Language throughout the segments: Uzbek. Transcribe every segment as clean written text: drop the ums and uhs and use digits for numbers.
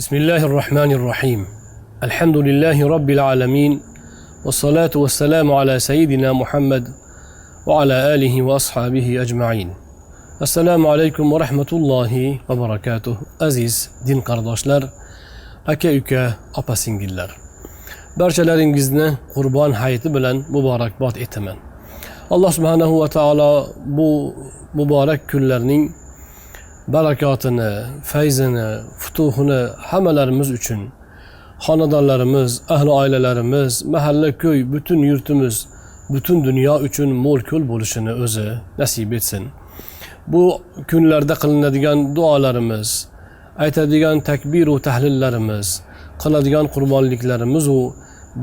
بسم الله الرحمن الرحيم. الحمد لله رب العالمين، والصلاة والسلام على سيدنا محمد وعلى آله وأصحابه أجمعين. السلام عليكم ورحمة الله وبركاته. Aziz din qardoshlar, aka uka, opa singillar. Barchalaringizni Qurbon hayiti bilan muborakbod etaman. Alloh subhanahu va taolo bu muborak kunlarning barakotini, fayzini, futuhini hammalarimiz uchun, xonadonlarimiz, ahli oilalarimiz, mahalla, ko'y, butun yurtimiz, butun dunyo uchun mo'l ko'l bo'lishini o'zi nasib etsin. Bu kunlarda qilinadigan duolarimiz, aytadigan takbiru tahlillarimiz, qiladigan qurbonliklarimiz u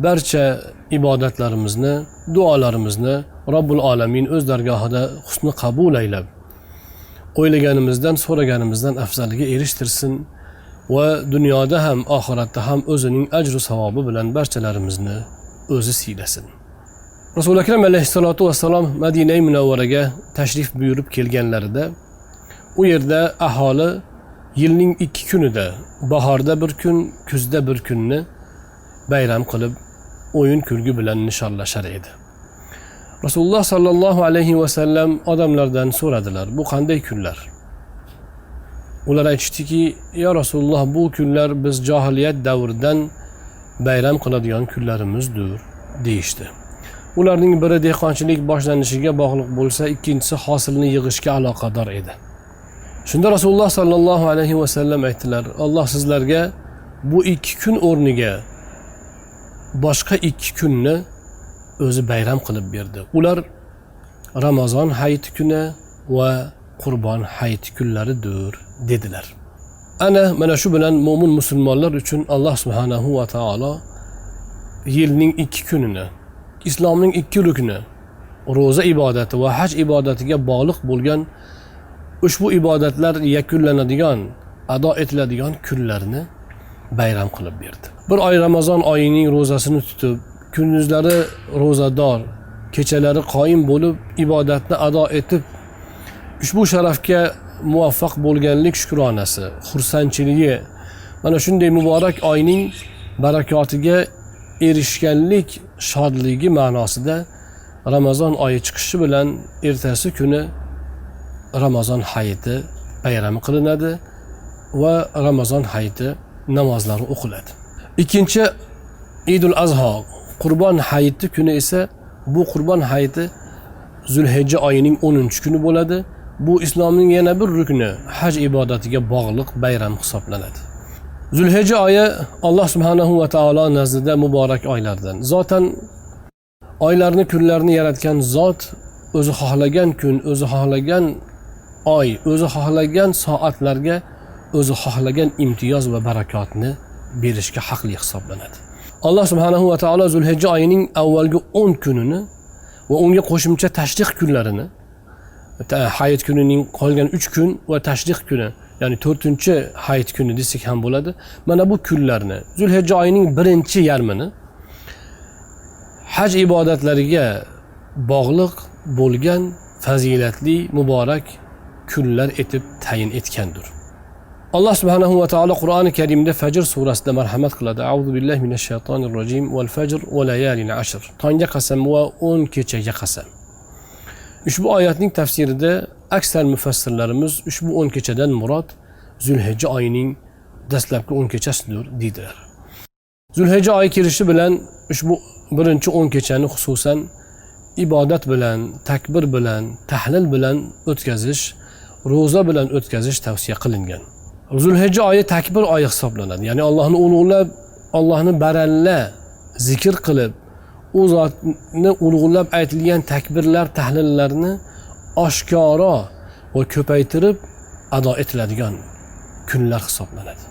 barcha ibodatlarimizni, duolarimizni Robbul alamin o'z dargohida husni qabul aylab, o'ylaganimizdan, so'raganimizdan afzaliga erishtirsin va dunyoda ham, oxiratda ham o'zining ajru savobi bilan barchalarimizni o'zi siylasin. Rasuli Akram alayhissalotu vassalom Madinai Munavvaraga tashrif buyurib kelganlarida u yerda aholi yilning 2 kunida, bahorda bir kun, kuzda bir kunni bayram qilib, o'yin kulgi bilan nishonlashar edi. Rasululloh sallallohu alayhi va sallam odamlardan so'radilar, bu qanday kunlar? Ular aytishdiki, ya Rasululloh, bu kunlar biz johiliyat davridan bayram qiladigan kunlarimizdir, deyishdi. Ularning biri dehqonchilik boshlanishiga bog'liq bo'lsa, ikkinchisi hosilni yig'ishga aloqador edi. Shunda Rasululloh sallallohu alayhi va sallam aytdilar, Alloh sizlarga bu 2 kun o'rniga boshqa 2 kunni o'zi bayram qilib berdi. Ular Ramazon hayiti kuni va Qurbon hayiti kunlaridir, dedilar. Ana mana shu bilan mo'min musulmonlar uchun Alloh subhanahu va taolo yilning 2 kunini, islomning 2 rukni, ro'za ibodati va haj ibodatiga bog'liq bo'lgan ushbu ibodatlar yakunlanadigan, ado etiladigan kunlarni bayram qilib berdi. Bir oy Ramazon oyining ro'zasini tutib, kunduzlari ro'zador, kechalari qoyim bo'lib ibodatni ado etib, ushbu sharafga muvaffaq bo'lganlik shukronasi, xursandchiligi, mana shunday muborak oyning barakotiga erishganlik shodligi ma'nosida Ramazon oyi chiqishi bilan ertasi kuni Ramazon hayiti bayrami qilinadi va Ramazon hayiti namozlari o'qiladi. Ikkinchi Idul Azho, Qurbon hayiti kuni esa bu Qurbon hayiti Zulhijja oyining 10-kuni bo'ladi. Bu islomning yana bir rukni, haj ibodatiga bog'liq bayram hisoblanadi. Zulhijja oyi Alloh subhanahu va taolo nazdida muborak oylardan. Zotan oylarni, kunlarni yaratgan zot o'zi xohlagan kun, o'zi xohlagan oy, o'zi xohlagan soatlarga o'zi xohlagan imtiyoz va barakotni berishga haqli hisoblanadi. Alloh subhanahu va taolo Zulhijja oyining avvalgi 10 kunini va unga qo'shimcha tashriq kunlarini, hayit kunining qolgan 3 kun va tashriq kuni, ya'ni 4-hayit kuni desak ham bo'ladi. Mana bu kunlarni, Zulhijja oyining birinchi yarmini haj ibodatlariga bog'liq bo'lgan fazilatli muborak kunlar etib tayin etgandir. Alloh subhanahu va taolo Qur'oni Karimda Fajr surasida marhamat qiladi. A'udhu billahi minash shaytonir rojim. Val fajr va layalin ashr. Tongga qasam va 10 kechaga qasam. Ushbu oyatning tafsirida aksar mufassirlarimiz ushbu 10 kechadan murod Zulhijja oyining dastlabki 10 kechasidir deydilar. Zulhijja oyi kirishi bilan ushbu birinchi 10 kechani xususan ibodat bilan, takbir bilan, tahlil bilan o'tkazish, ro'za bilan o'tkazish tavsiya qilingan. Zulhijja oyi takbir oyi hisoblanadi. Ya'ni Allohni ulug'lab, Allohni baralla zikr qilib, u zotni ulug'lab aytilgan takbirlar, tahlillarni oshkora va ko'paytirib ado etiladigan kunlar hisoblanadi.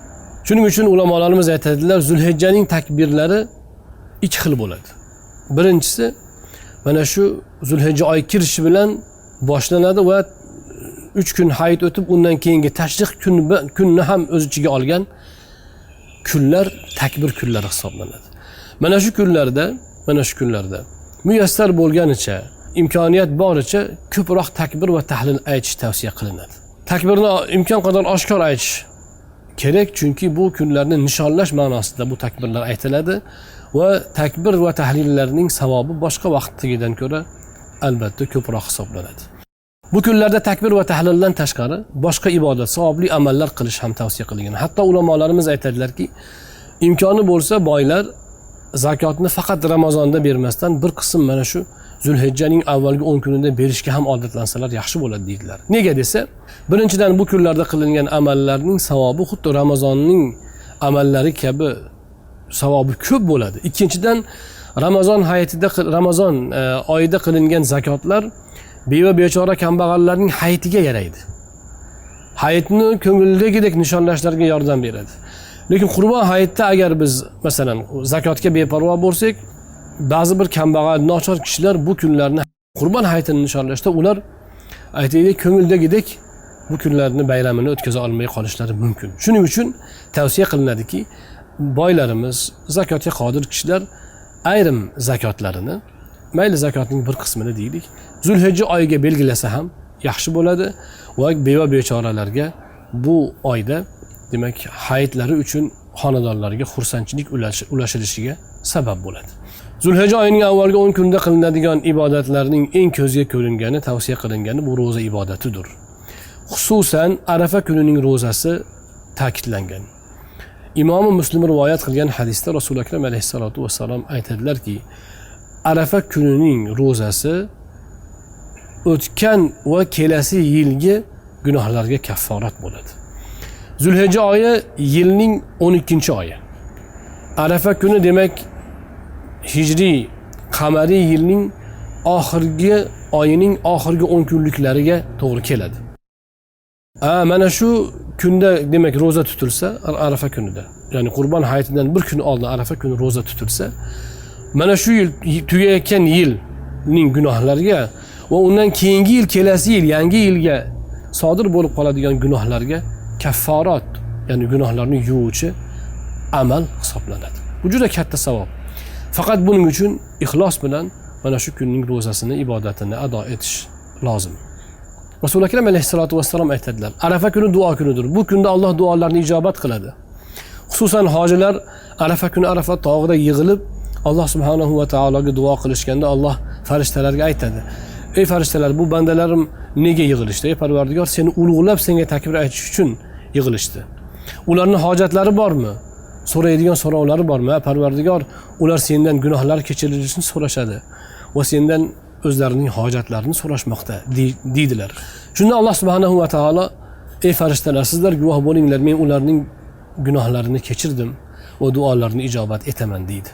Shuning uchun ulamolarimiz aytadilar, Zulhijjaning takbirlari 2 xil bo'ladi. Birinchisi mana shu Zulhijja oyi kirishi bilan boshlanadi va 3 kun hayit o'tib, undan keyingi tashriq kunni ham o'z ichiga olgan kunlar takbir kunlari hisoblanadi. Mana shu kunlarda muyassar bo'lganicha, imkoniyat boricha ko'proq takbir va tahlil aytish tavsiya qilinadi. Takbirni imkon qadar oshkor aytish kerak, chunki bu kunlarni nishonlash ma'nosida bu takbirlar aytiladi va takbir va tahlillarning savobi boshqa vaqtdagidan ko'ra albatta ko'proq hisoblanadi. Bu kunlarda takbir va tahlildan tashqari boshqa ibodat, savobli amallar qilish ham tavsiya qilingan. Hatto ulamolarimiz aytadilarki, imkoni bo'lsa boylar zakotni faqat Ramazonda bermasdan bir qism mana shu Zulhijjaning avvalgi 10 kunida berishga ham odatlansalar yaxshi bo'ladi deydilar. Nega desa, birinchidan bu kunlarda qilingan amallarning savobi xuddi Ramazonning amallari kabi savobi ko'p bo'ladi. Ikkinchidan Ramazon hayitida, Ramazon oyida qilingan zakotlar beva bechora kambag'allarning hayitiga yaraydi. Hayitni ko'ngildagidek nishonlashlariga yordam beradi. Lekin Qurbon hayitda agar biz masalan zakotga beparvo bo'lsak, ba'zi bir kambag'al, nochor kishilar bu kunlarni Qurbon hayitini nishonlashda ular aytaylik ko'ngildagidek bu kunlarni bayramini o'tkaza olmay qolishlari mumkin. Shuning uchun tavsiya qilinadiki, boylarimiz, zakotga qodir kishilar ayrim zakotlarini, mayli zakotning bir qismini deylik, Zulhijja oyiga belgilasa ham yaxshi bo'ladi va beva bechoralarga bu oyda demak hayitlari uchun xonadonlarga xursandchilik ulashilishiga sabab bo'ladi. Zulhijja oyining avvalgi 10 kunida qilinadigan ibodatlarning eng ko'zga ko'ringani, tavsiya qilingani bu ro'za ibodatidir. Xususan Arafa kunining ro'zasi ta'kidlangan. Imomi Muslim rivoyat qilgan hadisda Rasuli Akram alayhissalatu vassalom aytadilarki, Arafa kunining ro'zasi o'tgan va kelasi yilgi gunohlarga kafforat bo'ladi. Zulhijja oyi yilning 12-oyi. Arafa kuni demak hijriy qamariy yilning oxirgi oyining oxirgi 10 kunliklariga to'g'ri keladi. Mana shu kunda demak ro'za tutilsa, Arafa kunida, ya'ni Qurbon hayitidan bir kun oldin Arafa kuni ro'za tutilsa, mana shu yil tugayotgan yilning gunohlariga va undan keyingi yil, kelasi yil, yangi yilga sodir bo'lib qoladigan gunohlarga kafforat, ya'ni gunohlarni yuvuvchi amal hisoblanadi. Bu juda katta savob. Faqat buning uchun ixlos bilan mana shu kunning ro'zasini, ibodatini ado etish lozim. Rasuli Akram alayhissalatu vassalom aytadilar, Arafa kuni duo kunidir. Bu kunda Alloh duolarni ijobat qiladi. Xususan hojilar Arafa kuni Arafa tog'ida yig'ilib Alloh subhanahu va taologa duo qilishganda Alloh farishtalarga aytadi: "Ey farishtalar, bu bandalarim nega yig'ilishdi? Ey Parvardigor, seni ulug'lab senga takbir aytish uchun yig'ilishdi. Ularning hojatlari bormi? So'raydigan so'rovlari bormi? Parvardigor, ular sendan gunohlar kechirilishini so'rashadi va sendan o'zlarining hojatlarini so'rashmoqda" deydilar. Shunda Alloh subhanahu va taolo: "Ey farishtalar, sizlar guvoh bo'linglar, men ularning gunohlarini kechirdim va duolarini ijobat etaman" deydi.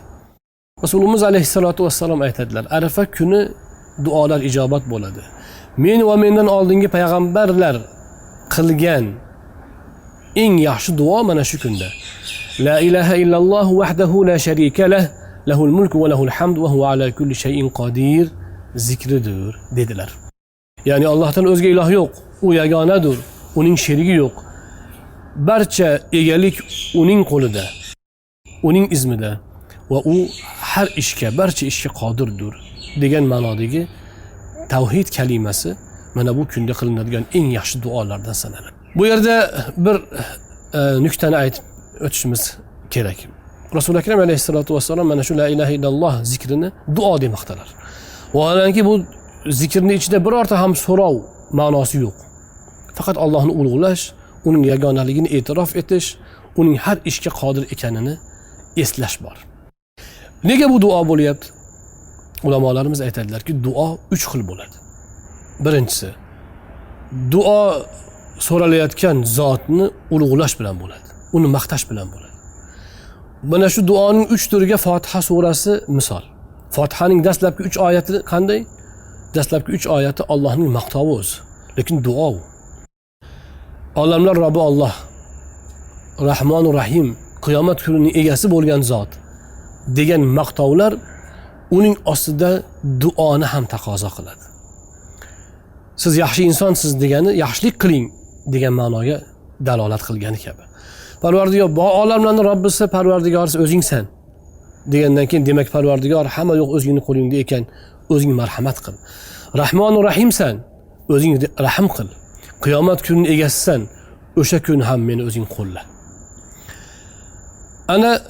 Rasulimiz alayhissalatu vassalom aytadilar, Arafa kuni duolar ijobat bo'ladi. Men va mendan oldingi payg'ambarlar qilgan eng yaxshi duo mana shu kunda. La ilaha illalloh vahdahu la sharika lah, lahul mulku va lahul hamd va huva ala kulli shay'in qodir zikridir dedilar. Ya'ni Allohdan o'zga iloh yo'q, u yagonadir, uning sherigi yo'q. Barcha egalik uning qo'lida, uning izmida va u har ishga, barcha ishga qodirdir degan ma'nodagi tavhid kalimasi mana bu kunda qilinadigan eng yaxshi duolardan sanaladi. Bu yerda bir nuqtani aytib o'tishimiz kerak. Rasuli Akram alayhissalatu vassalom mana shu la ilaha illalloh zikrini duo demoqdalar. Vaholanki bu zikrning ichida birorta ham so'rov ma'nosi yo'q. Faqat Allohni ulug'lash, uning yagonaligini e'tirof etish, uning har ishga qodir ekanini eslash bor. Nega bu duo bo'lyapti? Ulamolarimiz aytadilarki, duo 3 xil bo'ladi. Birinchisi, duo so'ralayotgan zotni ulug'lash bilan bo'ladi, uni maqtash bilan bo'ladi. Mana shu duoning 3 turiga Fotiha surasi misol. Fotihaning dastlabki 3 oyati qanday? Dastlabki 3 oyati Allohning maqtovi o'zi, lekin duo u. Olamlar Robbi Alloh, Rahmonur Rahim, qiyomat kunining egasi bo'lgan zot degan maqtovlar uning ostida duoni ham taqozo qiladi. Siz yaxshi insonsiz degani yaxshilik qiling degan ma'noga dalolat qilgani kabi. Parvardigor, bu olamlarning Robbisi, Parvardigorisi o'zingsan degandan keyin demak Parvardigor hamma yo'q o'zingni qo'lingda ekan, o'zing marhamat qil. Rahmonur Rahimsan, o'zing rahm qil. Qiyomat kunining egasisan, o'sha kun ham meni o'zing qo'lla. Ana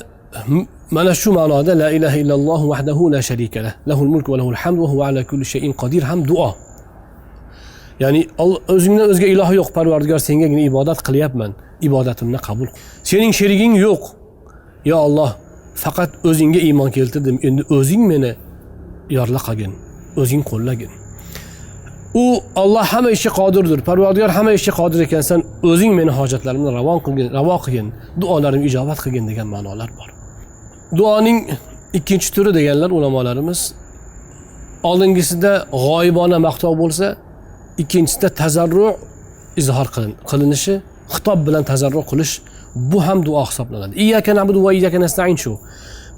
mana shu ma'noda la ilaha illalloh vahdahu la sharika lah, lahul mulku va lahul hamdu va huva ala kulli shay'in qodir ham duo. Ya'ni o'zingdan o'zga iloh yo'q, Parvardigor, sengagina ibodat qilyapman, ibodatimni qabul qil. Sening sheriging yo'q. Ya Alloh, faqat o'zingga iymon keltirdim, endi o'zing meni yorlaqagin, o'zing qo'llagin. U Alloh hamma ishga qodirdir. Parvardigor hamma ishga qodir ekansan, o'zing meni hojatlarimni ravon qilgin, ravo qilgin, duolarimni ijobat qilgin degan ma'nolar bor. Duoning ikkinchi turi deganlar ulamolarimiz, oldingisida g'oyibona maqtov bo'lsa, ikkinchisida tazarru izhor qilinishi, xitob bilan tazarru qilish, bu ham duo hisoblanadi. Iyyaka na'budu va iyyaka nasta'in shu.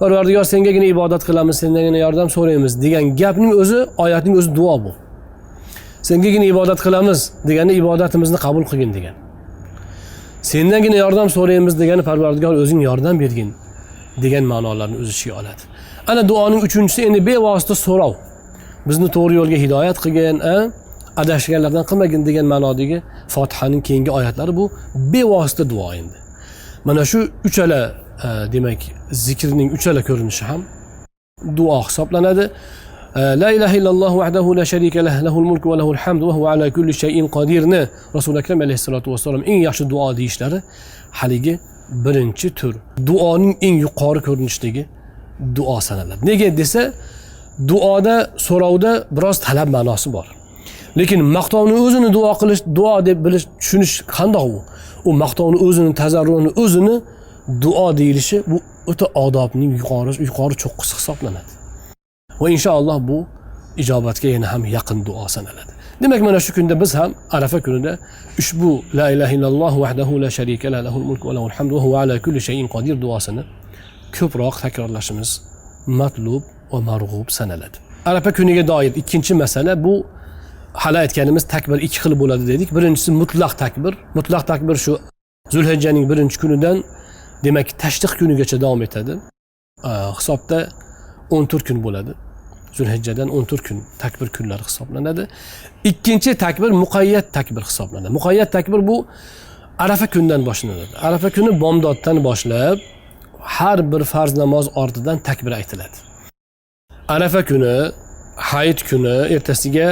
Parvardigor, sengagina ibodat qilamiz, sendangina yordam so'raymiz degan gapning o'zi, oyatning o'zi duo bu. Sengagina ibodat qilamiz degani ibodatimizni qabul qilgin degan. Sendangina yordam so'raymiz degani Parvardigor o'zing yordam bergin degan ma'nolarni o'z ichiga oladi. Ana duoning uchinchisi endi bevosita so'rov. Bizni to'g'ri yo'lga hidoyat qilgin, adashganlardan qilmagin degan ma'nodagi Fotihaning keyingi oyatlari bu bevosita duo endi. Mana shu uchala demak zikrning uchala ko'rinishi ham duo hisoblanadi. La ilaha illalloh vahdahu la sharika lah, lahul mulku va lahul hamdu va huva ala kulli shay'in qodirni Rasul Akram alayhissalatu vassalom eng yaxshi duo deyishlari haligi birinchi tur duoning eng yuqori ko'rinishdagi duo sanaladi. Nega desa, duoda so'rovda biroz talab ma'nosi bor. Lekin maqtovni o'zini duo qilish, duo deb bilish, tushunish qandoq u? U maqtovni o'zini, tazarruni o'zini duo deyilishi bu o'ta odobning yuqori cho'qqisi hisoblanadi. Va inshaalloh bu ijobatga yana ham yaqin duo sanaladi. Demak, mana shu kunda biz ham Arafa kunida ushbu la ilaha illalloh vahdahu la sharika lah, lahul mulku va lahul hamdu va huva ala kulli shay'in qodir duosini ko'proq takrorlashimiz matlub va marg'ub sanaladi. Arafa kuniga doir ikkinchi masala bu hali aytganimiz takbir ikki xil bo'ladi dedik. Birinchisi mutlaq takbir. Mutlaq takbir shu Zulhijjaning birinchi kunidan demak tashriq kunigacha davom etadi. Hisobda 14 kun bo'ladi. Zulhijjadan 14 kun takbir kunlari hisoblanadi. Ikkinchi takbir muqayyat takbir hisoblanadi. Muqayyat takbir bu Arafa kunidan boshlanadi. Arafa kuni bomdoddan boshlab har bir farz namoz ortidan takbir aytiladi. Arafa kuni, hayit kuni ertasiga,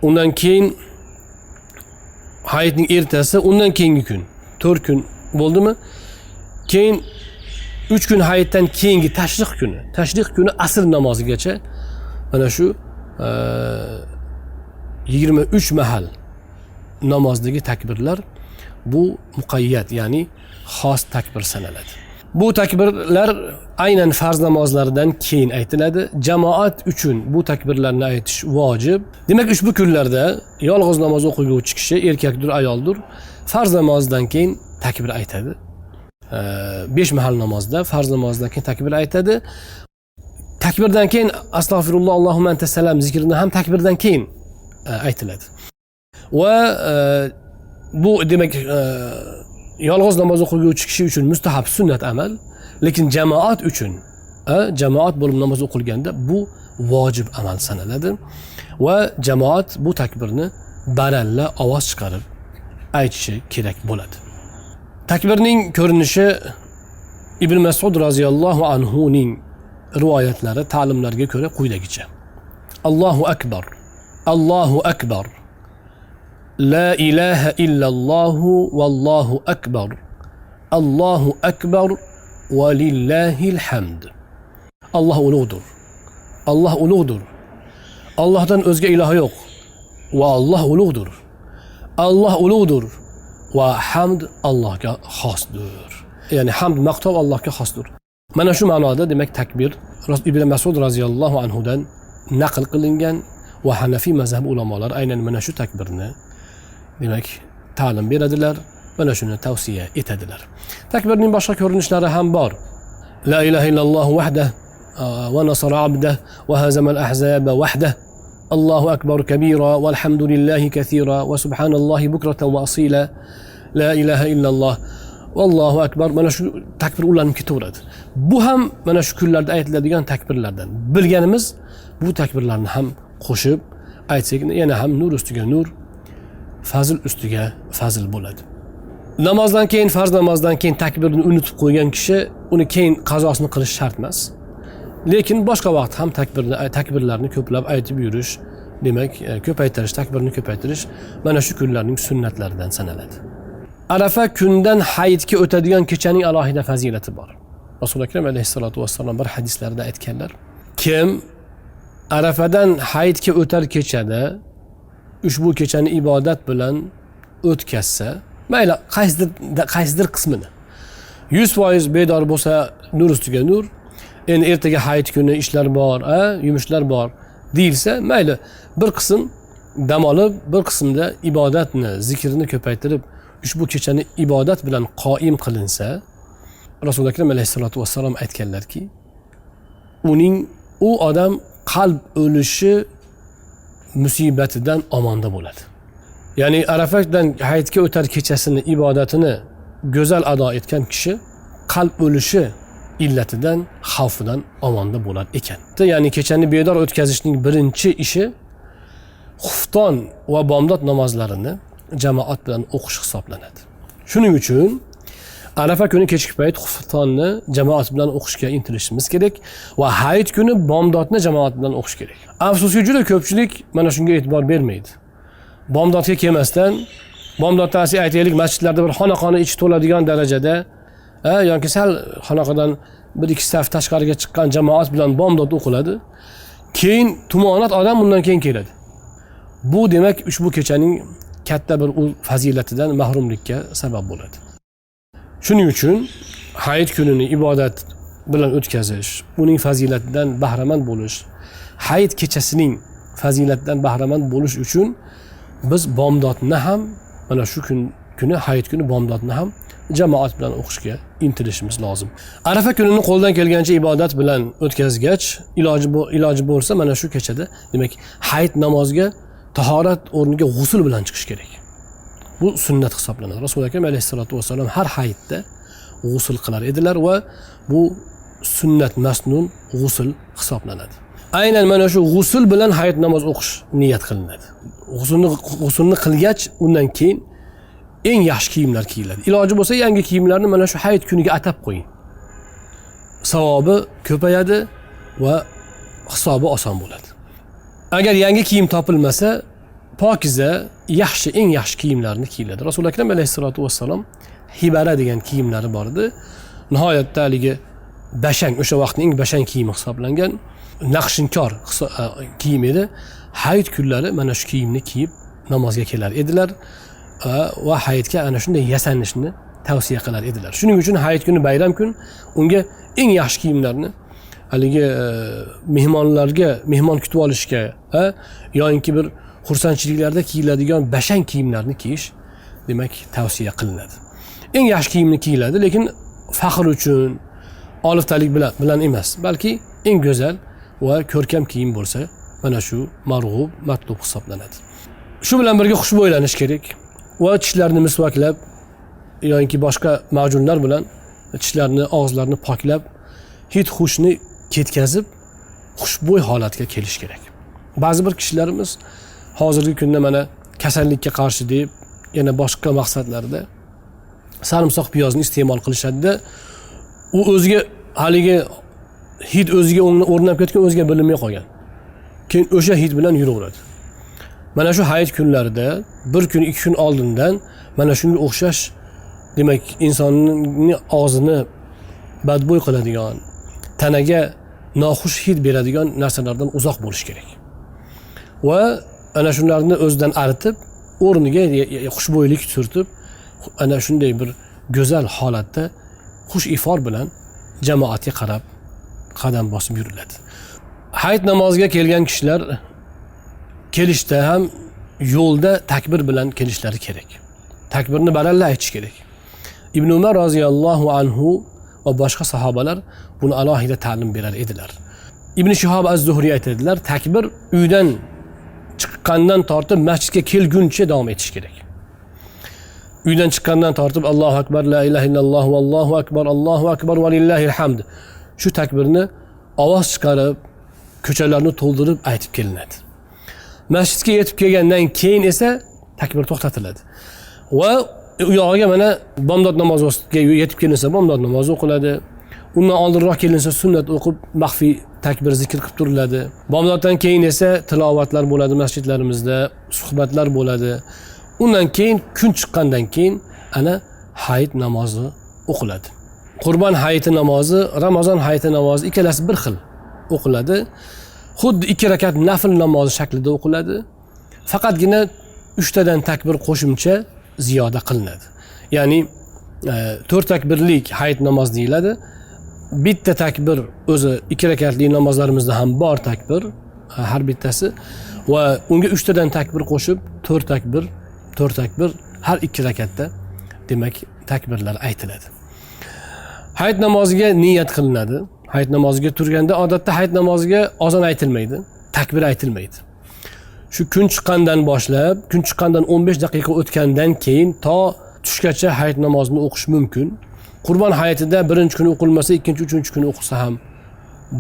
undan keyin hayitning ertasi, undan keyingi kun 4 kun bo'ldimi? Keyin 3 kun hayitdan keyingi tashriq kuni. Tashriq kuni asr namozigacha mana shu 23 mahal namozdagi takbirlar bu muqayyat, ya'ni xos takbir sanaladi. Bu takbirlar aynan farz namozlaridan keyin aytiladi. Jamoat uchun bu takbirlarni aytish vojib. Demak, ushbu kunlarda yolg'iz namoz o'qiguvchi kishi, erkakdir, ayoldir, farz namozidan keyin takbir aytadi. 5 mahal namozda farz namozidan keyin takbir aytadi. Takbirdan keyin astag'firulloh Allohumma anta salam zikrini ham takbirdan keyin aytiladi. Va bu demak yolg'iz namoz o'qiguvchi kishi uchun mustahab sunnat amal, lekin jamoat uchun jamoat bo'lib namoz o'qilganda bu vojib amal sanaladi va jamoat bu takbirni baralla ovoz chiqarib aytishi kerak bo'ladi. Takbirning ko'rinishi Ibn Mas'ud roziyallohu anhu ning rivoyatlari, ta'limlariga ko'ra quyidagicha: Allohu akbar, Allohu akbar, la ilaha illallohu vallohu akbar, Allohu akbar va lillahil hamd. Alloh ulug'dir. Alloh ulug'dir. Allohdan o'zga iloh yo'q va Alloh ulug'dir. Alloh ulug'dir va hamd Allohga xosdir. Ya'ni hamd maqtov Allohga xosdir. Mana shu ma'noda demak takbir Ibn Mas'ud roziyallohu anhu dan naql qilingan va Hanafiy mazhabi ulamolari aynan mana shu takbirni demak ta'lim beradilar, mana shuni tavsiya etadilar. Takbirning boshqa ko'rinishlari ham bor. La ilaha illalloh vahdah va nasara abdah va hazamal ahzaba vahdah. Allohu akbar kabira valhamdulillahi kathira va subhanallohi bukratan va asila. La ilaha illalloh vallohu akbar. Mana shu takbir ulanib ketaveradi. Bu ham mana shu kunlarda aytiladigan takbirlardan. Bilganimiz bu takbirlarni ham qo'shib aytsak yana ham nur ustiga nur, fazl ustiga fazl bo'ladi. Namozdan keyin, farz namozdan keyin takbirni unutib qo'ygan kishi uni keyin qazosini qilish shart emas. Lekin boshqa vaqt ham takbirlarni ko'plab aytib yurish, demak, ko'paytirish, takbirni ko'paytirish mana shu kunlarning sunnatlaridan sanaladi. Arafa kundan hayitga o'tadigan kechaning alohida fazilati bor. Rasul Akram alayhissalatu vassalom bir hadislarida aytganlar: kim Arafadan hayitga o'tar kechada ushbu kechani ibodat bilan o'tkazsa, mayli qaysidir qismini 100% bedor bo'lsa, nur ustiga nur, endi ertaga hayit kuni ishlar bor, yumushlar bor deyilsa, mayli bir qism dam olib, bir qismda ibodatni, zikrni ko'paytirib, ushbu kechani ibodat bilan qoim qilinsa, Rasul Akram alayhissalatu vassalom aytganlarki, u odam qalb o'lishi musibatidan omonda bo'ladi. Ya'ni Arafatdan hayitga o'tar kechasini ibodatini go'zal ado etgan kishi qalb o'lishi illatidan, xavfidan omonda bo'lar ekan. Ya'ni kechani bedor o'tkazishning birinchi ishi xufton va bomdod namozlarini jamoat bilan o'qish hisoblanadi. Shuning uchun Arafa kuni kechki payt xuftonni jamoat bilan o'qishga intilishimiz kerak va hayit kuni bomdodni jamoat bilan o'qish kerak. Afsuski, juda ko'pchilik mana shunga e'tibor bermaydi. Bomdodga kelmasdan, bomdoddan aytaylik, masjidlarda bir xonaqoni ichi to'ladigan darajada, yoki sal xonaqadan bir ikki saf tashqariga chiqqan jamoat bilan bomdod o'qiladi. Keyin tumonat odam undan keyin keladi. Bu demak ushbu kechaning katta bir fazilatidan mahrumlikka sabab bo'ladi. Shuning uchun hayit kunini ibodat bilan o'tkazish, uning fazilatidan bahramand bo'lish, hayit kechasining fazilatidan bahramand bo'lish uchun biz bomdodni ham mana shu kuni hayit kuni bomdodni ham jamoat bilan o'qishga intilishimiz lozim. Arafa kunini qo'ldan kelgancha ibodat bilan o'tkazgach, iloji bo'lsa mana shu kechada, demak, hayit namoziga tahorat o'rniga g'usul bilan chiqish kerak. Bu sunnat hisoblanadi. Rasul Akram alayhissalatu vassalom har hayitda g'usul qilar edilar va bu sunnat masnun g'usul hisoblanadi. Aynan mana shu g'usul bilan hayit namoz o'qish niyat qilinadi. G'usulni qilgach, undan keyin eng yaxshi kiyimlar kiyiladi. Iloji bo'lsa yangi kiyimlarni mana shu hayit kuniga atab qo'ying. Savobi ko'payadi va hisobi oson bo'ladi. Agar yangi kiyim topilmasa, pokiza, yaxshi, eng yaxshi kiyimlarni kiyiladi. Rasul Akram alayhissalatu vassalom hibara degan kiyimlari bor edi. Nihoyatda haligi bashang, o'sha vaqtning eng bashang kiyimi hisoblangan naqshinkor kiyim edi. Hayit kunlari mana shu kiyimni kiyib namozga kelar edilar va hayitga ana shunday yasanishni tavsiya qilar edilar. Shuning uchun hayit kuni bayram kun, unga eng yaxshi kiyimlarni haligi mehmonlarga, mehmon kutib olishga, yoinki bir xursandchiliklarda kiyiladigan bashang kiyimlarni kiyish demak tavsiya qilinadi. Eng yaxshi kiyimni kiyiladi, lekin faxr uchun, oliftalik bilan emas, balki eng go'zal va ko'rkam kiyim bo'lsa, mana shu marg'ub, matlub hisoblanadi. Shu bilan birga xushbo'ylanish kerak va tishlarni misvaklab yoki boshqa majunlar bilan tishlarni, og'izlarni poklab, hid xushni ketkazib, xushbo'y holatga kelish kerak. Ba'zi bir kishilarimiz hozirgi kunda mana kasallikka qarshi deb, yana boshqa maqsadlarda sarimsoq piyozni iste'mol qilishadi-da, u o'ziga haligi hid o'ziga o'rnab ketgan, o'ziga bilinmay qolgan. Keyin o'sha hid bilan yuraveradi. Mana shu hayit kunlarida bir kun, ikki kun oldindan mana shunga o'xshash, demak, insonning og'zini badbo'y qiladigan, tanaga noxush hid beradigan narsalardan uzoq bo'lish kerak. Va ana shularni o'zidan aritib, o'rniga xushbo'ylik surtib, ana shunday bir go'zal holatda xush ifor bilan jamoatga qarab qadam bosib yuriladi. Hayit namoziga kelgan kishilar kelishda ham yo'lda takbir bilan kelishlari kerak. Takbirni baralla aytish kerak. Ibn Umar roziyallohu anhu va boshqa sahobalar buni alohida ta'lim berar edilar. Ibn Shihob az-Zuhriy aytadilar, takbir uydan chiqqandan tortib masjidga kelguncha davom etish kerak. Uydan chiqqandan tortib Allohu akbar, la ilaha illalloh, vallohu akbar, Allohu akbar va lillahil hamd. Shu takbirni ovoz chiqarib, ko'chalarni to'ldirib aytib kelinadi. Masjidga yetib kelgandan keyin esa takbir to'xtatiladi. Va U yog'iga mana bomdod namoziga yetib kelinsa bomdod namozi o'qiladi. Undan oldinroq kelinsa sunnat o'qib maxfiy takbir zikr qilib turiladi. Bomdoddan keyin esa tilovatlar bo'ladi masjidlarimizda, suhbatlar bo'ladi. Undan keyin kun chiqqandan keyin ana hayit namozi o'qiladi. Qurbon hayiti namozi, Ramazon hayiti namozi ikkalasi bir xil o'qiladi. Xuddi 2 rakat nafl namozi shaklida o'qiladi. Faqatgina 3 tadan takbir qo'shimcha ziyoda qilinadi. Ya'ni 4 takbirlik hayit namozi deyiladi. Bitta takbir o'zi 2 rakatli namozlarimizda ham bor takbir har bittasi va unga 3 tadan takbir qo'shib 4 takbir, 4 takbir har 2 rakatda demak takbirlar aytiladi. Hayit namoziga niyat qilinadi. Hayit namoziga turganda odatda hayit namoziga ozon aytilmaydi, takbir aytilmaydi. Shu kun chiqqandan boshlab, kun chiqqandan 15 daqiqa o'tgandan keyin to tushgacha hayit namozini o'qish mumkin. Qurbon hayitida birinchi kuni o'qilmasa, ikkinchi, uchinchi kuni o'qilsa ham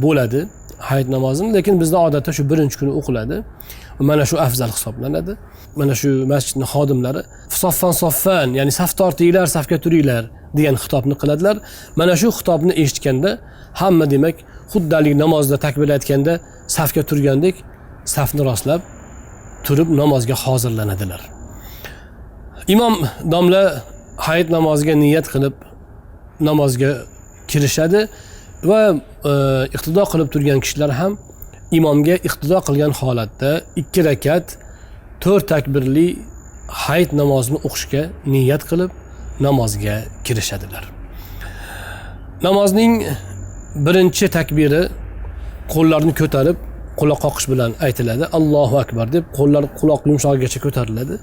bo'ladi hayit namozini, lekin bizda odatda shu birinchi kuni o'qiladi. Mana shu afzal hisoblanadi. Mana shu masjidning xodimlari soffan soffan, ya'ni saf tortinglar, safga turinglar degan xitobni qiladilar. Mana shu xitobni eshitganda hamma demak xuddalik namozda takbir aytganda safga turgandek safni rostlab turib namozga hozirlanadilar. Imom domla hayit namoziga niyat qilib namozga kirishadi va iqtido qilib turgan kishilar ham imomga iqtido qilgan holatda 2 rakat 4 takbirli hayit namozini o'qishga niyat qilib namozga kirishadilar. Namozning birinchi takbiri qo'llarni ko'tarib quloq qoqish bilan aytiladi. Allohu akbar deb qo'llar quloq yumshog'igacha ko'tariladi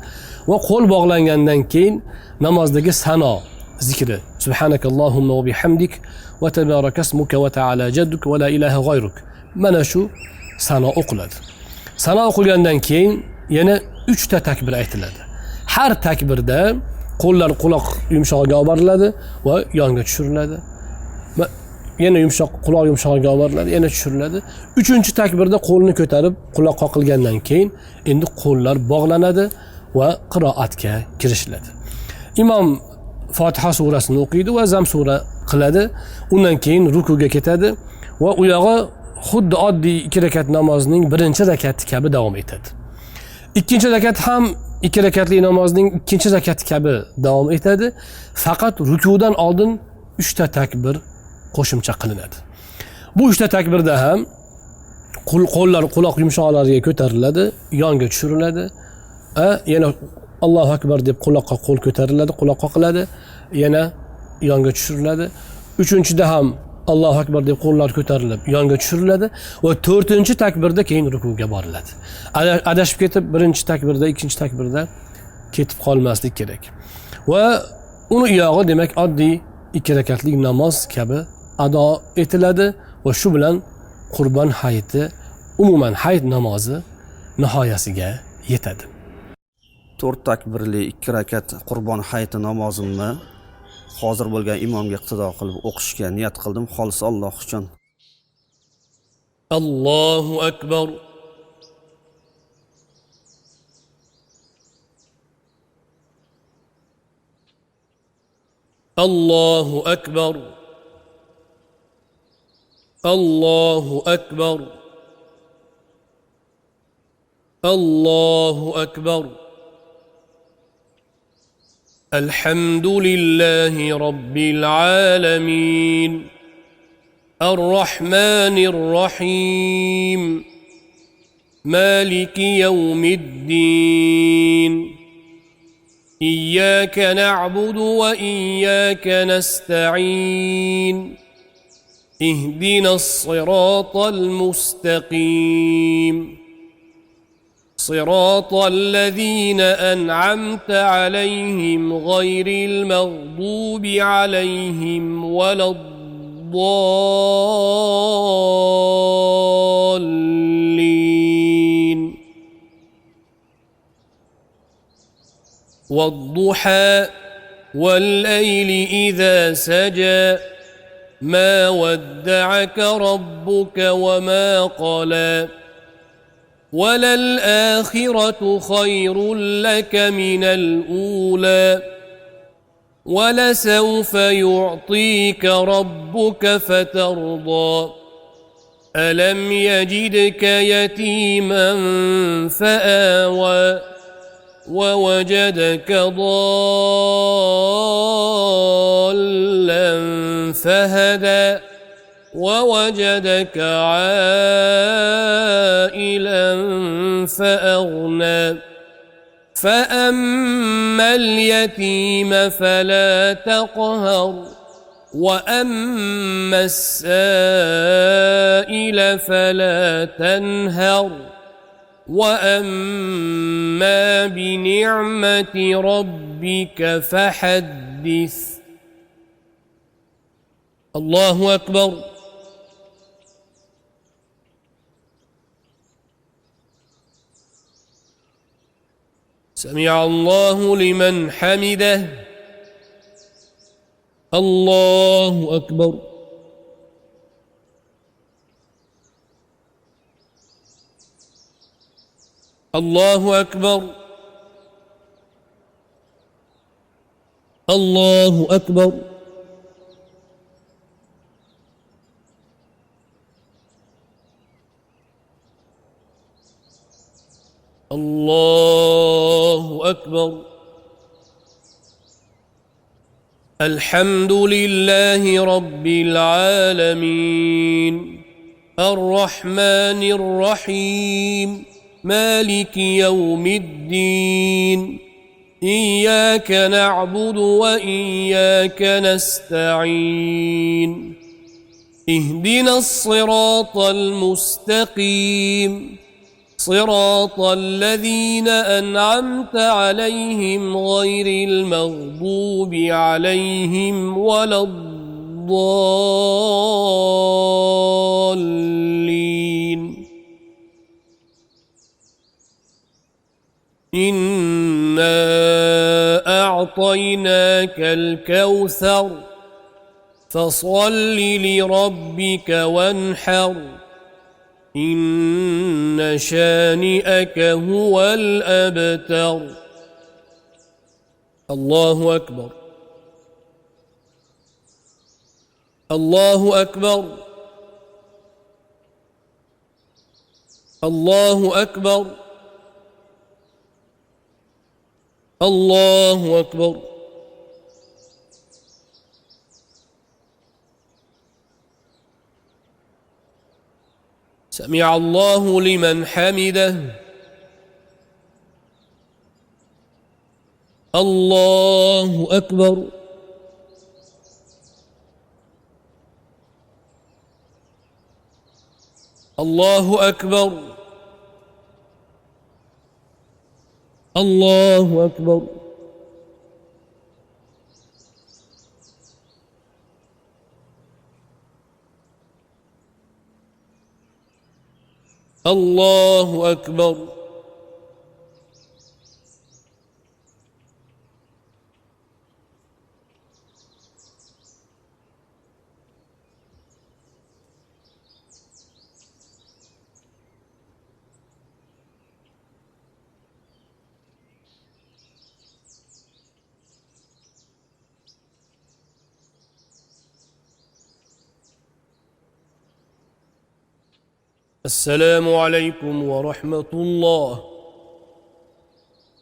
va qo'l bog'langandan keyin namozdagi sano zikri subhanakallohumma va bihamdik va tabarakasmuka va ta'ala jadduk va la ilaha g'ayruk, mana shu sano o'qiladi. Sano o'qilgandan keyin yana 3 ta takbir aytiladi. Har takbirda qo'llar quloq yumshog'iga olib boriladi va yonga tushiriladi. Va yana yumshoq quloq yumshog'iga olib boriladi, yana tushiriladi. 3-takbirda qo'lni ko'tarib quloq qoqilgandan keyin endi qo'llar bog'lanadi va qiroatga kirishiladi. Imom Fotiha surasini o'qiydi va Zam sura qiladi. Undan keyin rukuga ketadi va u yog'i xuddi oddiy 2 rakat namozning birinchi rakati kabi davom etadi. Ikkinchi rakat ham 2 rakatli namozning ikkinchi rakati kabi davom etadi. Faqat rukudan oldin 3 ta takbir qo'shimcha qilinadi. Bu 3 ta takbirda ham qo'llar quloq yumshoqlariga ko'tariladi, yonga tushiriladi. Yana Allohu akbar deb quloqqa qo'l ko'tariladi, quloq qoqiladi, yana yonga tushiriladi. 3-da ham Allohu akbar deb qo'llar ko'tarilib yonga tushiriladi va 4-takbirda keyin rukuga boriladi. Adashib ketib birinchi takbirda, ikkinchi takbirda ketib qolmaslik kerak. Va uni uyog'i demak oddiy 2 rakatlik namoz kabi ado etiladi va shu bilan Qurbon hayiti, umuman hayit namozi nihoyasiga yetadi. 4 takbirli 2 rakat Qurbon hayiti namozimni hozir bo'lgan imomga iqtido qilib o'qishga niyat qildim, xolis Alloh uchun. Allohu akbar. Allohu akbar. Allohu akbar. Allohu akbar. الحمد لله رب العالمين الرحمن الرحيم مالك يوم الدين إياك نعبد وإياك نستعين اهدنا الصراط المستقيم صراط الذين أنعمت عليهم غير المغضوب عليهم ولا الضالين. والضحى والليل إذا سجى ما ودعك ربك وما قلى وللآخرة خير لك من الأولى ولسوف يعطيك ربك فترضى. ألم يجدك يتيما فآوى ووجدك ضالا فهدى ووجدك عائلا فأغنى. فأما اليتيم فلا تقهر وأما السائل فلا تنهر وأما بنعمة ربك فحدث. الله أكبر. سمع الله لمن حمده. الله أكبر. الله أكبر. الله أكبر. الله أكبر. الحمد لله رب العالمين الرحمن الرحيم مالك يوم الدين إياك نعبد وإياك نستعين اهدنا الصراط المستقيم صراط الذين أنعمت عليهم غير المغضوب عليهم ولا الضالين. إنا أعطيناك الكوثر فصل لربك وانحر إن شانئك هو الأبتر. الله أكبر. الله أكبر. الله أكبر. الله أكبر. سمع الله لمن حمده. الله أكبر. الله أكبر. الله أكبر. الله أكبر. السلام عليكم ورحمة الله.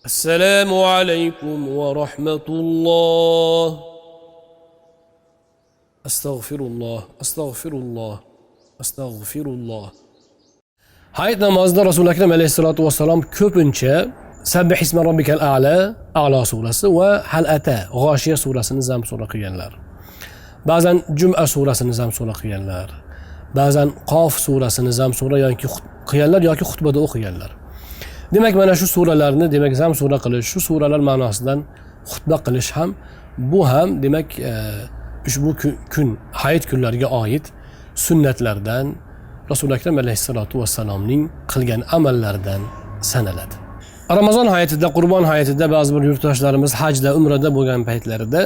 السلام عليكم ورحمة الله. أستغفر الله أستغفر الله أستغفر الله. Hayit namozida Rasuli Akram alayhissalatu vassalom ko'pincha Sabbih isma robbikal a'la, A'lo surasi va Hal ata, G'oshiya surasini zam sura qilganlar. Ba'zan Jum'a surasini zam sura qilganlar. Ba'zan Qof surasini zam sura yoki qilganlar yoki xutbada o'qiganlar. Demak, mana shu suralarni demak zam sura qilish, shu suralar ma'nosidan xutba qilish ham, bu ham demak ushbu kun hayit kunlariga oid sunnatlardan, Rasuli Akram alayhissalatu vassalomning qilgan amallaridan sanaladi. Ramazon hayitida, Qurbon hayitida ba'zi bir yurtdoshlarimiz hajda, umrada bo'lgan paytlarida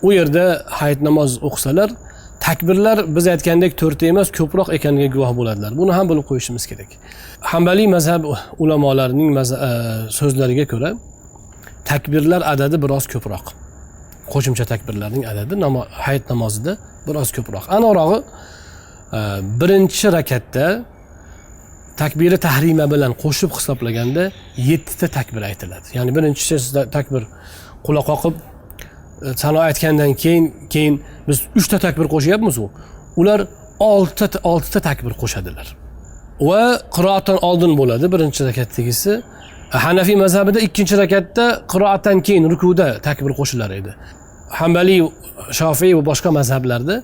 u yerda hayit namoz o'qisalar, takbirlar biz aytgandek 4 emas, ko'proq ekaniga guvoh bo'ladilar. Buni ham bilib qo'yishimiz kerak. Hanbaliy mazhab ulamolarining so'zlariga ko'ra takbirlar adadi biroz ko'proq. Qo'shimcha takbirlarning adadi hayit namozida biroz ko'proq. Aniqrog'i, birinchi rakatda takbiri tahrima bilan qo'shib hisoblaganda 7 ta takbir aytiladi. Ya'ni birinchi takbir quloq qoqib sano aytgandan keyin biz 3 ta takbir qo'shyapmiz u. Ular 6 ta takbir qo'shadilar. Va qiroatdan oldin bo'ladi birinchi rakatdagisi. Hanafiy mazhabida ikkinchi rakatda qiroatdan keyin rukuda takbir qo'shilar edi. Hanbali, Shofiy va boshqa mazhablarda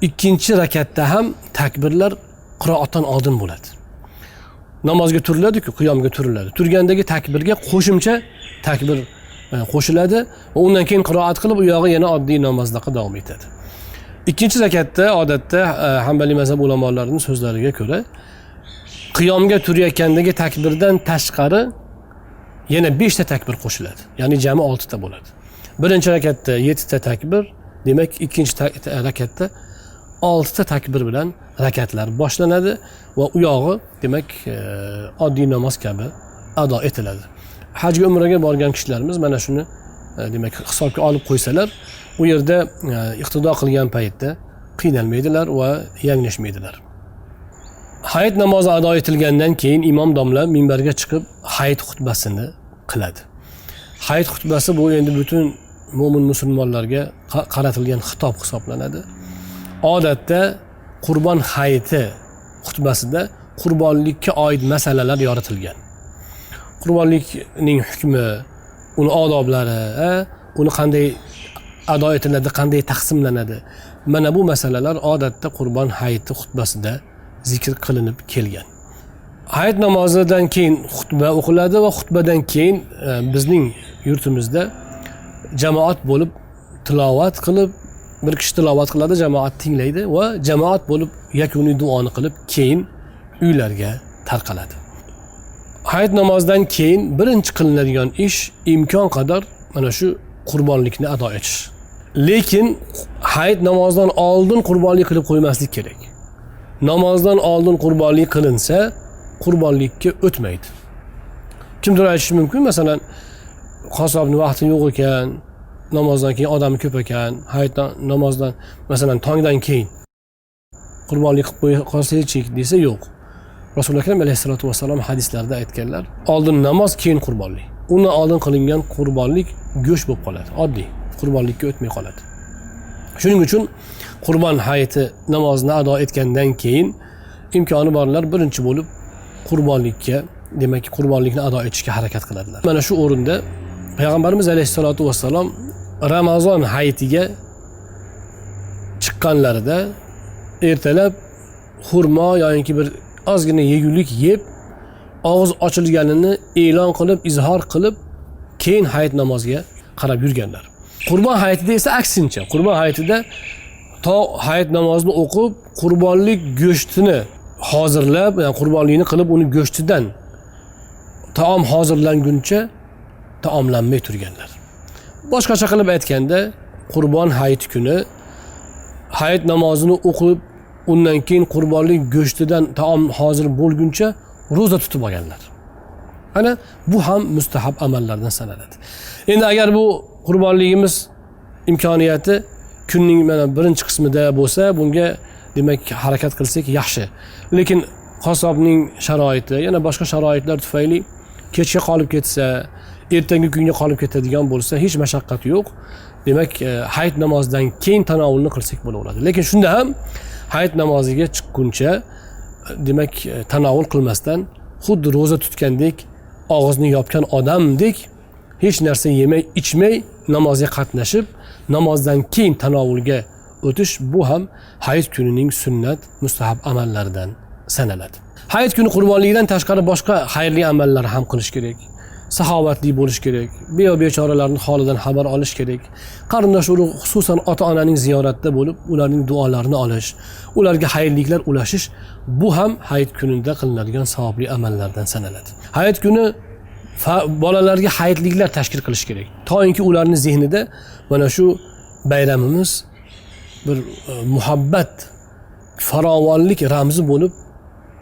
ikkinchi rakatda ham takbirlar qiroatdan oldin bo'ladi. Namozga turiladi-ku, qiyomga turiladi. Turgandagi takbirga qo'shimcha takbir qo'shiladi va undan keyin qiroat qilib, u yog'i yana oddiy namozdaqa davom etadi. Ikkinchi rakatda odatda Hanbali mazhab ulamolarining so'zlariga ko'ra qiyomga turayotgandagi takbirdan tashqari yana 5 ta takbir qo'shiladi. Ya'ni jami 6 ta bo'ladi. Birinchi rakatda 7 ta takbir, demak ikkinchi rakatda 6 ta takbir bilan rakatlar boshlanadi va u yog'i demak oddiy namoz kabi ado etiladi. Hajga, umraga borgan kishilarimiz mana shuni demak hisobga olib qo'ysalar, u yerda iqtido qilgan paytda qiynalmaydilar va yanglishmaydilar. Hayit namozi ado etilgandan keyin imom domla minbarga chiqib hayit xutbasini qiladi. Hayit xutbasi bu endi butun mo'min musulmonlarga qaratilgan xitob hisoblanadi. Odatda Qurbon hayiti xutbasida qurbonlikka oid masalalar yoritilgan. Qurbonlikning hukmi, uni odoblari, uni qanday ado etiladi, qanday taqsimlanadi. Mana bu masalalar odatda Qurbon hayiti xutbasida zikr qilinib kelgan. Hayit namozidan keyin xutba o'qiladi va xutbadan keyin bizning yurtimizda jamoat bo'lib tilovat qilib, bir kishi tilovat qiladi, jamoat tinglaydi va jamoat bo'lib yakuniy duoni qilib, keyin uylarga tarqaladi. Hayit namozidan keyin birinchi qilinadigan ish imkon qadar mana shu qurbonlikni ado etish. Lekin hayit namozidan oldin qurbonlik qilib qo'ymaslik kerak. Namozdan oldin qurbonlik qilinsa, qurbonlikka o'tmaydi. Kimdir aytishi mumkin, masalan, qassobning vaqti yo'q ekan, namozdan keyin odami ko'p ekan, hayitdan namozdan, masalan, tongdan keyin qurbonlik qilib qo'ya qolsaychi desa, yo'q. Rasululloh akram alayhisolatu vasallam hadislarda aytganlar, oldin namoz, keyin qurbonlik. Undan oldin qilingan qurbonlik go'sht bo'lib qoladi, oddiy qurbonlikka o'tmay qoladi. Shuning uchun Qurbon hayiti namozini ado etgandan keyin imkoni borlar birinchi bo'lib qurbonlikka, demak qurbonlikni ado etishga harakat qiladilar. Mana shu o'rinda Payg'ambarimiz alayhisolatu vassalom Ramazon hayitiga chiqqanlarida ertalab xurmo yoki bir ozgina yegulik yeb, og'iz ochilganini e'lon qilib, izhor qilib, keyin hayit namoziga qarab yurganlar. Qurbon hayitida esa aksincha, qurbon hayitida to hayit namozini o'qib, qurbonlik go'shtini hozirlab, ya'ni qurbonlikni qilib, uni go'shtidan taom hozirlanguncha taomlanmay turganlar. Boshqacha qilib aytganda, qurbon hayit kuni hayit namozini o'qib, undan keyin qurbonlik go'shtidan taom hozir bo'lguncha ro'za tutib olganlar. Ana bu ham mustahab amallardan sanaladi. Endi agar bu qurbonligimiz imkoniyati kunning mana birinchi qismida bo'lsa, bunga demak harakat qilsak yaxshi. Lekin qassobning sharoiti, yana boshqa sharoitlar tufayli kechga qolib ketsa, ertangi kunga qolib ketadigan bo'lsa, hech mashaqqat yo'q. Demak, hayit namozidan keyin tanovulni qilsak bo'laveradi. Lekin shunda ham hayit namoziga chiqquncha demak tanovul qilmasdan xuddi ro'za tutgandek, og'izni yopgan odamdek hech narsa yemay, ichmay namozga qatnashib, namozdan keyin tanovulga o'tish, bu ham hayit kunining sunnat, mustahab amallaridan sanaladi. Hayit kuni qurbonlikdan tashqari boshqa xayrli amallar ham qilish kerak. Saxovatli bo'lish kerak, beva bechoralarning holidan xabar olish kerak. Qarindosh urug', xususan ota-onaning ziyoratida bo'lib, ularning duolarini olish, ularga xayrliklar ulashish, bu ham hayit kunida qilinadigan savobli amallardan sanaladi. Hayit kuni bolalarga hayitliklar tashkil qilish kerak. Toinki ularning zehnida mana shu bayramimiz bir muhabbat, farovonlik ramzi bo'lib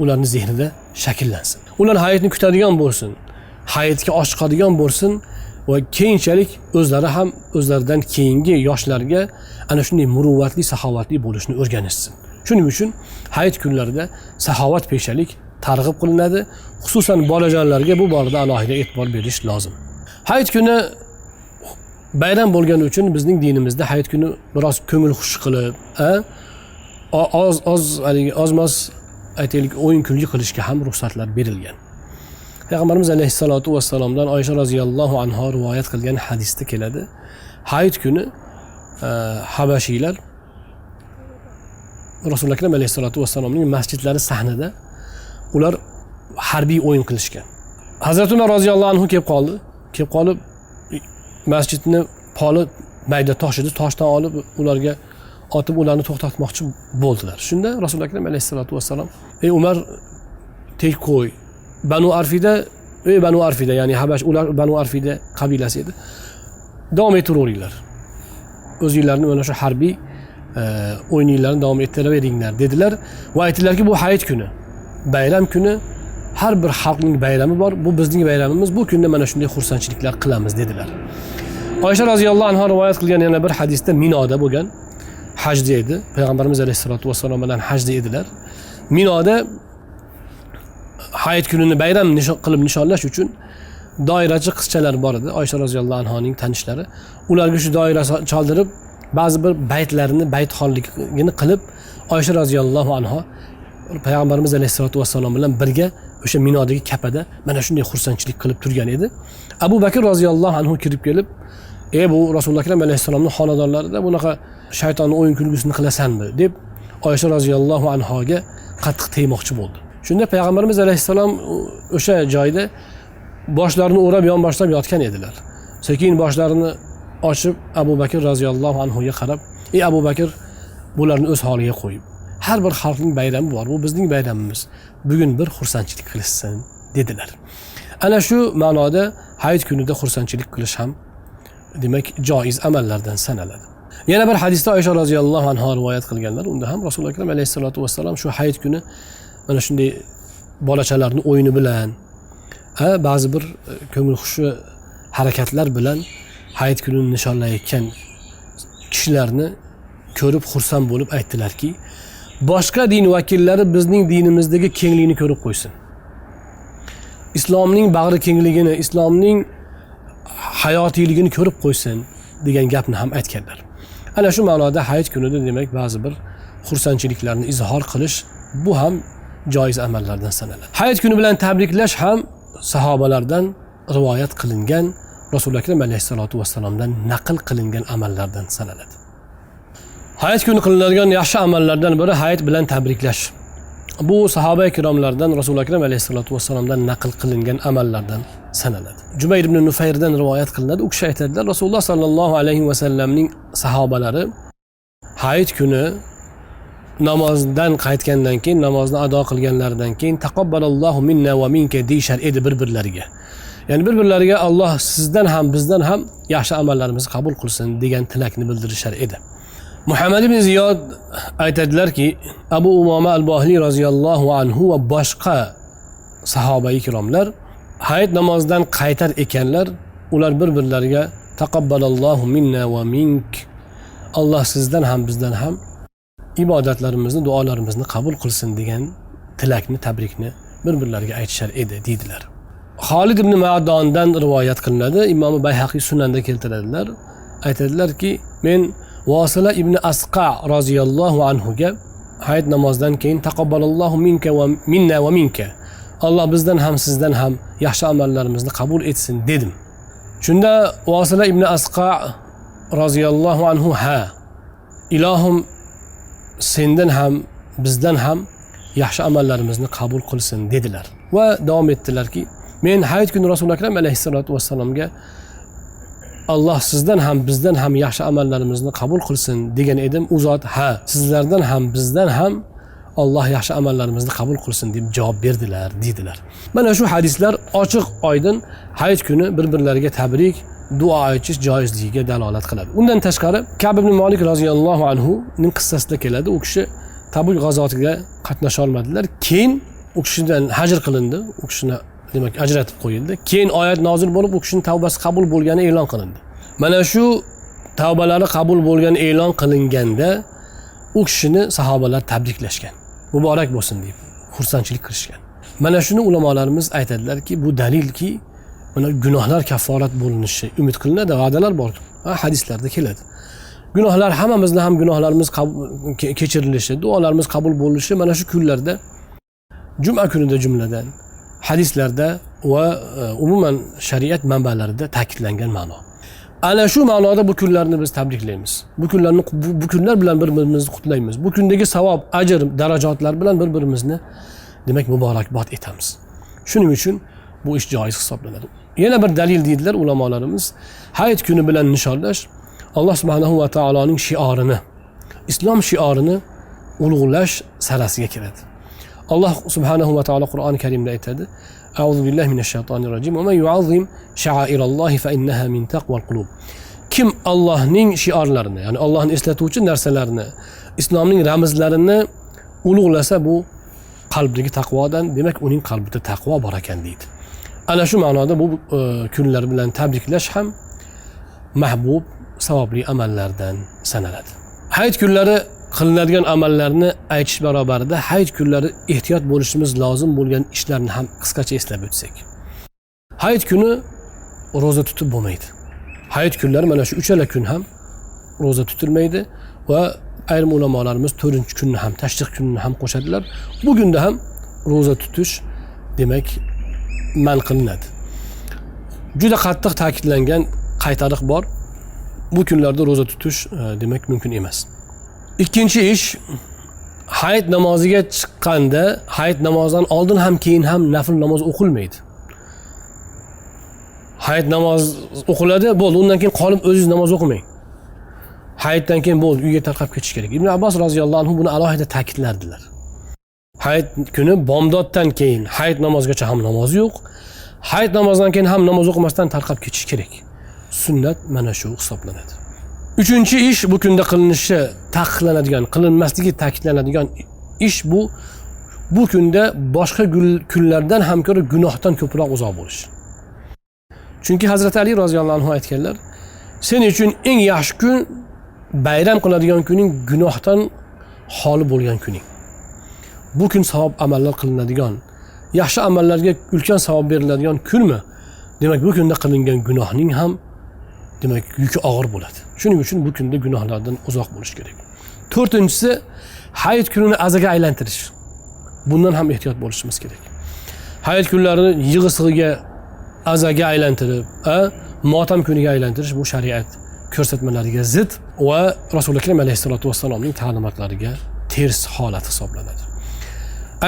ularning zehnida shakllansin. Ular hayitni kutadigan bo'lsin, hayitga oshiqadigan bo'lsin Va keyinchalik o'zlari ham o'zlaridan keyingi yoshlarga ana shunday muruvvatli, saxovatli bo'lishni o'rganishsin. Shuning uchun hayit kunlarida saxovat peshalik targ'ib qilinadi. Xususan bolajonlarga bu borada alohida e'tibor berish lozim. Hayit kuni bayram bo'lgani uchun bizning dinimizda hayit kuni biroz ko'ngil xush qilib, oz haligi ozmoz aytaylik o'yin kulgi qilishga ham ruxsatlar berilgan. Payg'ambarimiz alayhissalatu vassalomdan Oysha roziyallohu anha rivoyat qilgan hadisda keladi. Hayit kuni habashiylar Rasululloh akram alayhissalatu vassalomning masjidlari sahnida ular harbiy o'yin qilishgan. Hazrat Umar roziyallohu anhu kelib qoldi. Kelib qolib masjidni poli mayda tosh edi, toshdan olib ularga otib ularni to'xtatmoqchi bo'ldilar. Shunda Rasululloh akram alayhissalatu vassalom: "Ey Umar, tek qo'y. Banu Arfida, ey Banu Arfida, ya'ni Habash, ular Banu Arfida qabilasi edi. Davom ettiraveringlar. O'zinglarni mana shu harbiy o'yininglarni davom ettiraveringlar" dedilar va aytdilarki, bu hayit kuni, bayram kuni, har bir xalqning bayrami bor, bu bizning bayramimiz, bu kunda mana shunday xursandchiliklar qilamiz dedilar. Oysha roziyallohu anha rivoyat qilgan yana bir hadisda Minoda bo'lgan hajda edi. Payg'ambarimiz alayhissalatu vassalom bilan hajda edilar. Minoda hayit kunini bayram qilib nishonlash uchun doirachi qizchalar bor edi. Oysha roziyallohu anhoning tanishlari. Ularga shu doira chaldirib, ba'zi bir baytlarini, baytxonligini qilib, Oysha roziyallohu anha Payg'ambarimiz alayhissalatu vassalom bilan birga o'sha Minodagi kapada mana shunday xursandchilik qilib turgan edi. Abu Bakr roziyallohu anhu kirib kelib, "Ey, bu Rasululloh akram alayhissalomning xonadonlarida bunaqa shaytonning o'yin kulgusini qilasanmi?" deb Oysha roziyallohu anhoga qattiq tegmoqchi bo'ldi. Shunda Payg'ambarimiz alayhissalom o'sha joyda boshlarini o'rab yonboshlab yotgan edilar. Sekin boshlarini ochib Abu Bakr roziyallohu anhuga qarab, "Ey Abu Bakr, bularni o'z holiga qo'yib, har bir xalqning bayrami bor, bu bizning bayramimiz. Bugun bir xursandchilik qilishsin" dedilar. Ana shu ma'noda hayit kunida xursandchilik qilish ham demak joiz amallardan sanaladi. Yana bir hadisda Oysha roziyallohu anha rivoyat qilganlar, unda ham Rasululloh akram alayhissalatu vassalom shu hayit kuni mana shunday bolachalarning o'yini bilan, ba'zi bir ko'ngilxushi harakatlar bilan hayit kunini nishonlayotgan kishilarni ko'rib xursand bo'lib aytdilarki, boshqa din vakillari bizning dinimizdagi kenglikni ko'rib qo'ysin. Islomning bag'ri kengligini, islomning hayotiyligini ko'rib qo'ysin degan gapni ham aytganlar. Ana shu ma'noda hayit kunida demak ba'zi bir xursandchiliklarni izhor qilish bu ham joiz amallardan sanaladi. Hayit kuni bilan tabriklash ham sahobalardan rivoyat qilingan, Rasululloh akram alayhissalatu vassalomdan naql qilingan amallardan sanaladi. Hayit kuni qilinadigan yaxshi amallardan biri hayit bilan tabriklash. Bu sahoba ikromlardan, Rasululloh akram alayhissalatu vassalomdan naql qilingan amallardan sanaladi. Jubayr ibn Nufayrdan rivoyat qilinadi. U kishi aytadilar, Rasululloh sallallohu alayhi vasallamning sahobalari hayit kuni namozdan qaytgandan keyin, namozni ado qilganlaridan keyin taqabbalallohu minna va minka deyishar edi bir-birlariga. Ya'ni bir-birlariga Alloh sizdan ham bizdan ham yaxshi amallarimizni qabul qilsin degan tilakni bildirishar edi. Muhammad ibn Ziyod aytadilarki, Abu Umoma al-Bohili roziyallohu anhu va boshqa sahoba ikromlar hayit namozidan qaytar ekanlar, ular bir-birlariga taqabbalallohu minna va mink, Alloh sizdan ham bizdan ham ibodatlarimizni, duolarimizni qabul qilsin degan tilakni, tabrikni bir-birlariga aytishar edi deydilar. Xolid ibn Ma'dondan rivoyat qilinadi. Imom Bayhaqiy sunanda keltiradilar. Aytadilarki, men Vasila ibn Asqa roziyallohu anhuga hayit namozidan keyin taqabbalallohu minka va minna va minka, Alloh bizdan ham sizdan ham yaxshi amallarimizni qabul etsin dedim. Shunda Vasila ibn Asqa roziyallohu anhu, ha, ilohim sendan ham bizdan ham yaxshi amallarimizni qabul qilsin dedilar. Va davom etdilarki, men hayit kuni Rasululloh akram alayhissalatu vassalomga Alloh sizdan ham bizdan ham yaxshi amallarimizni qabul qilsin degan edim. U zot, ha, sizlardan ham bizdan ham Alloh yaxshi amallarimizni qabul qilsin deb javob berdilar deydilar. Mana shu hadislar ochiq oydin hayit kuni bir-birlariga tabrik, duo aytish joizligiga dalolat qiladi. Undan tashqari Ka'b ibn Malik roziyallohu anhu ning qissasida keladi. U kishi Tabuk g'azotiga qatnasha olmadilar. Keyin u kishidan hajr qilindi. U kishini demak ajratib qo'yildi. Keyin oyat nozil bo'lib, u kishining tavbasi qabul bo'lgani e'lon qilindi. Mana shu tavbalari qabul bo'lgani e'lon qilinganda u kishini sahobalar tabriklashgan. Muborak bo'lsin deb xursandchilik qilishgan. Mana shuni ulamolarimiz aytadilarki, bu dalilki, mana gunohlar kafforat bo'linishi umid qilinadi, va'dalar bor. Hadislarda keladi. Gunohlar, hammamizni ham gunohlarimiz kechirilishi, duolarimiz qabul bo'lishi mana shu kunlarda, juma kunida jumladan hadislarda va umuman shariat manbalarida ta'kidlangan ma'no. Ana shu ma'noda bu kunlarni biz tabriklaymiz. Bu kunlarni bu kunlar bilan bir-birimizni qutlaymiz. Bu kundagi savob, ajr, darajotlar bilan bir-birimizni demak muborakbod etamiz. Shuning uchun bu ish joiz hisoblanadi. Yana bir dalil deydilar ulamolarimiz, hayit kuni bilan nishonlash Alloh subhanahu va taoloning shiorini, islom shiorini ulug'lash sarasiga kiradi. Alloh subhanahu va taolo Qur'oni Karimda aytadi: A'udhu billahi minash shaytonir rojim. Va man yu'azzim sha'airallohi fa innaha min taqval qulub. Kim Allohning shiorlarini, ya'ni Allohni eslatuvchi narsalarni, islomning ramzlarini ulug'lasa, bu qalbdagi taqvodan, demak uning qalbida taqvo bor ekan deydi. Ana shu ma'noda bu kunlar bilan tabriklash ham mahbub, savobli amallardan sanaladi. Hayit kunlari qilinadigan amallarni aytish barobarida hayit kunlari ehtiyot bo'lishimiz lozim bo'lgan ishlarni ham qisqacha eslab o'tsak. Hayit kuni ro'za tutib bo'lmaydi. Hayit kunlari mana shu uchala kun ham ro'za tutilmaydi va ayrim ulamolarimiz 4-kunni ham, tashriq kunini ham qo'shadilar. Bu kunda ham ro'za tutish demak man qilinadi. Juda qattiq ta'kidlangan qaytariq bor. Bu kunlarda ro'za tutish demak mumkin emas. Ikkinchi ish, hayit namoziga chiqqanda, hayit namozidan oldin ham keyin ham nafl namoz o'qilmaydi. Hayit namoz o'qiladi, bo'ldi, undan keyin qolib o'zingiz namoz o'qimang. Hayitdan keyin bo'ldi, uyga tarqab ketish kerak. Ibn Abbos roziyallohu anhu buni alohida ta'kidlardilar. Hayit kuni bomdoddan keyin hayit namozgacha ham namoz yo'q. Hayit namozidan keyin ham namoz o'qimasdan tarqab ketish kerak. Sunnat mana shu hisoblanadi. Uchinchi ish, bu kunda qilinishi taqiqlanadigan, qilinmasligi ta'kidlanadigan ish bu kunda boshqa kunlardan ham ko'ra gunohdan ko'proq uzoq bo'lish. Chunki Hazrat Ali roziyallohu anhu aytganlar, sen uchun eng yaxshi kun bayram qiladigan kuning gunohdan xoli bo'lgan kuning. Bu kun savob amallar qilinadigan, yaxshi amallarga ulkan savob beriladigan kunmi? Demak, bu kunda qilingan gunohning ham demak yuki og'ir bo'ladi. Shuning uchun bu kunda gunohlardan uzoq bo'lish kerak. To'rtinchisi, hayit kunini azaga aylantirish. Bundan ham ehtiyot bo'lishimiz kerak. Hayit kunlarini yig'i-sig'iga, azaga aylantirib, motam kuniga aylantirish bu shariat ko'rsatmalariga zid va Rasuli Akram alayhissalatu vassalomning ta'limotlariga ters holat hisoblanadi.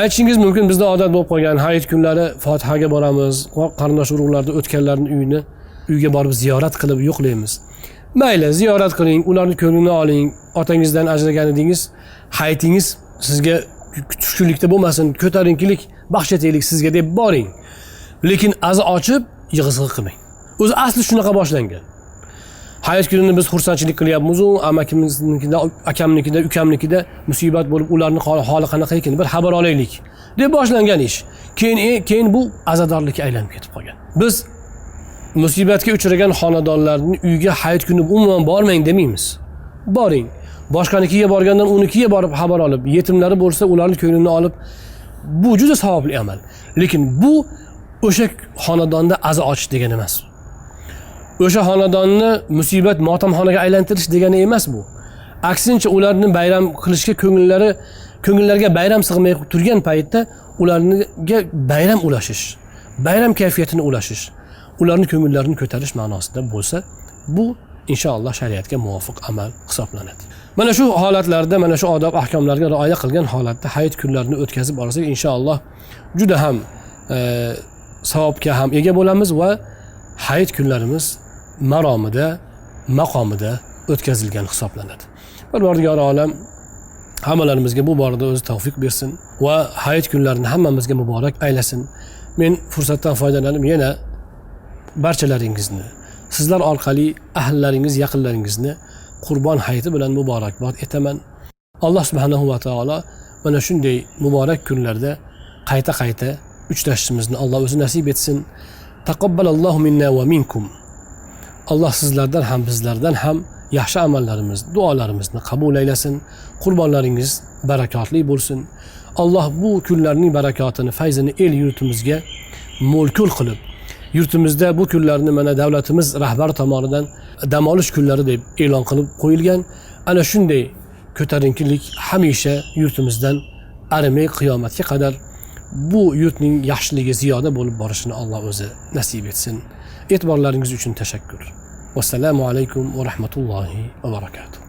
Aytishingiz mumkin, bizda odat bo'lib qolgan hayit kunlari Fotihaga boramiz, qarindosh urug'larda o'tganlarning uyini uyga borib ziyorat qilib yo'qlaymiz. Mayli, ziyorat qiling, ularni ko'nglini oling, otangizdan ajragan edingiz, hayitingiz sizga tushkunlikda bo'lmasin, ko'tarinkilik baxsh etaylik sizga deb boring. Lekin aza ochib yig'izg'i qilmang. O'zi asli shunaqa boshlangan. Hayit kunini biz xursandchilik qilyapmiz-u, amakimiznikida, akamnikida, ukamnikida musibat bo'lib, ularning holi qanaqa ekan, bir xabar olaylik deb boshlangan ish. Keyin bu azadorlikka aylanib ketib qolgan. Biz musibatga uchragan xonadonlarning uyiga hayit kuni umuman bormang demaymiz. Boring. Boshqanikiga borgandan unikiga borib xabar olib, yetimlari bo'lsa ularning ko'nglini olib, bu juda savobli amal. Lekin bu o'sha xonadonda aza ochish degani emas. O'sha xonadonni musibat motamxonaga aylantirish degani emas bu. Aksincha ularni bayram qilishga ko'ngillariga bayram sig'may turgan paytda ularga bayram ulashish, bayram kayfiyatini ulashish, ularning ko'ngillarini ko'tarish ma'nosida bo'lsa, bu inshaalloh shariatga muvofiq amal hisoblanadi. Mana shu holatlarda, mana shu odob ahkomlarga rioya qilgan holatda hayit kunlarini o'tkazib olsak, inshaalloh juda ham savobga ham ega bo'lamiz va hayit kunlarimiz maromida, maqomida o'tkazilgan hisoblanadi. Parvardigor olam hammalarimizga bu borada o'zi tavfiq bersin va hayit kunlarini hammamizga muborak aylasin. Men fursatdan foydalanib yana barchalaringizni, sizlar orqali ahllaringiz, yaqinlaringizni Qurbon hayiti bilan muborakbod etaman. Alloh subhanahu va taolo mana shunday muborak kunlarda qayta-qayta uchrashishimizni Alloh o'zi nasib etsin. Taqabbalallohu minna va minkum. Alloh sizlardan ham bizlardan ham yaxshi amallarimiz, duolarimizni qabul aylasin. Qurbonlaringiz barakotli bo'lsin. Alloh bu kunlarning barakotini, fayzini el yurtimizga mo'lkul qilib, yurtimizda bu kunlarni mana davlatimiz rahbari tomonidan dam olish kunlari deb e'lon qilib qo'yilgan. Ana shunday ko'tarinkilik hamisha yurtimizdan arimay qiyomatga qadar bu yurtning yaxshiligi ziyoda bo'lib borishini Alloh o'zi nasib etsin. E'tiborlaringiz uchun tashakkur. Vassalomu alaykum va rahmatullohi va barakatuh.